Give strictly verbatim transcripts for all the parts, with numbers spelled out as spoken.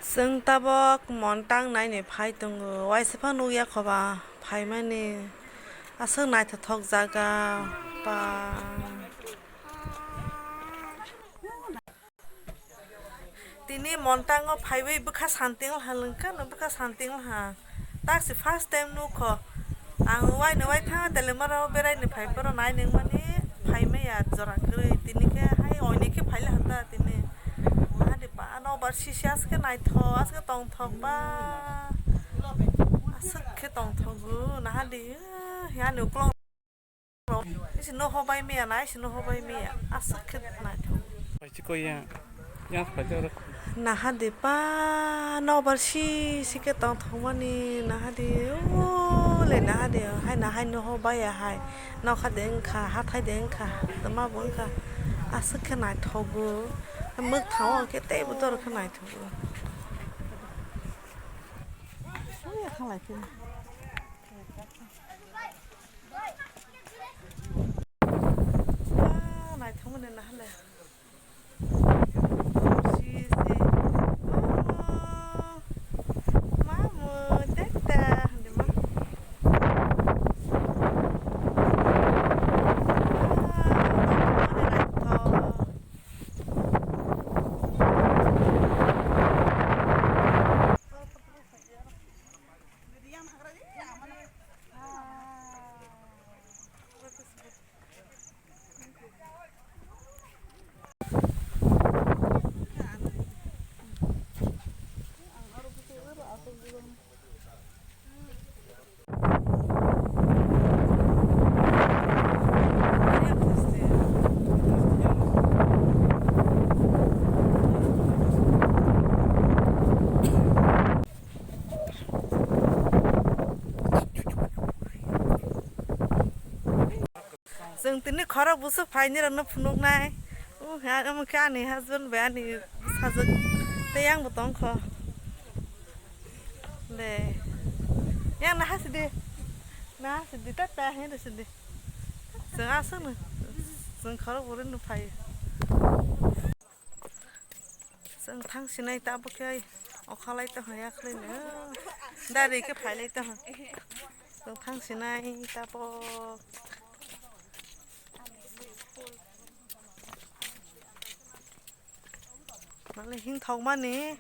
Chwng tabok Montang naini phai tongo, waisa phano nukya khoba phaimani. Aswk naithothok jaga ba. Tini Montango phaiwi bwkha santing wngkha, nwng kha bwkha santing wngkha. Taksi first time nukho. Ang waino waithang Telemara o beraino phai phoro nai nangmani phaimaya jora kwrwi. Tini khe hai oini khe phaila hata tini. Ani ba nobar sisi aske naithok, aske tongthok ba. Aswk khe tongthogo, nahadi, eh, yani uklong. Isi no hobai maya na, isi no hobai maya. Aswk khe naithok. Paisi koi ya. Yang paisi oro. Nahadi pa nobar si si khe tongthokmani, nahadi, o le nahadi, hai nahai no hobai ya hai. Nokha de wngkha, hathai de wngkha, tama bo wngkha. Aswk khe naithogo. Mwkthang o khe teibo doro khe naithogo. Ui, halai khe. Ah, naithokmani nahale. Si, si. Mamu. Mamu, teta. Hande ma. Ah, naithok. Chwng tini khorok bwswk phaini rokno phunuknai. Omo khe ani husband bai ani bwsajwk tei yang bo tongkho. Le. Yang naha sidi. Naha sidi ta ta he sidi. Chwng aswk no. Chwng khorok bwrwi no phai. Chwng thang sinai tabuk khe okhalai tongkha yakhlai no. Dari khe phailai tongkha. Chwng thang sinai tabuk. Mane hing thok mani.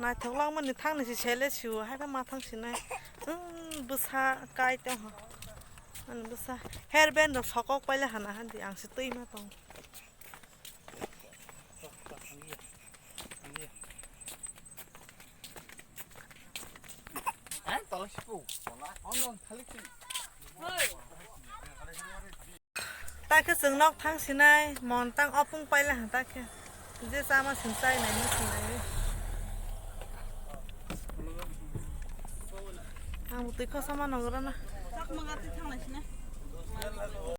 Naithok langmani thangni si sele siwo, hai ma thang sinai. Wng, bwsa kai tongha. Ani bwsa hair band rok sokok paile hana handi, ang se twi ma tong. Ta khe chwng nok thang sinai, mon tang opung paila ha ta khe. Je chama sing chai nai, ma sing nai. Ang twi khosa ma nong rana.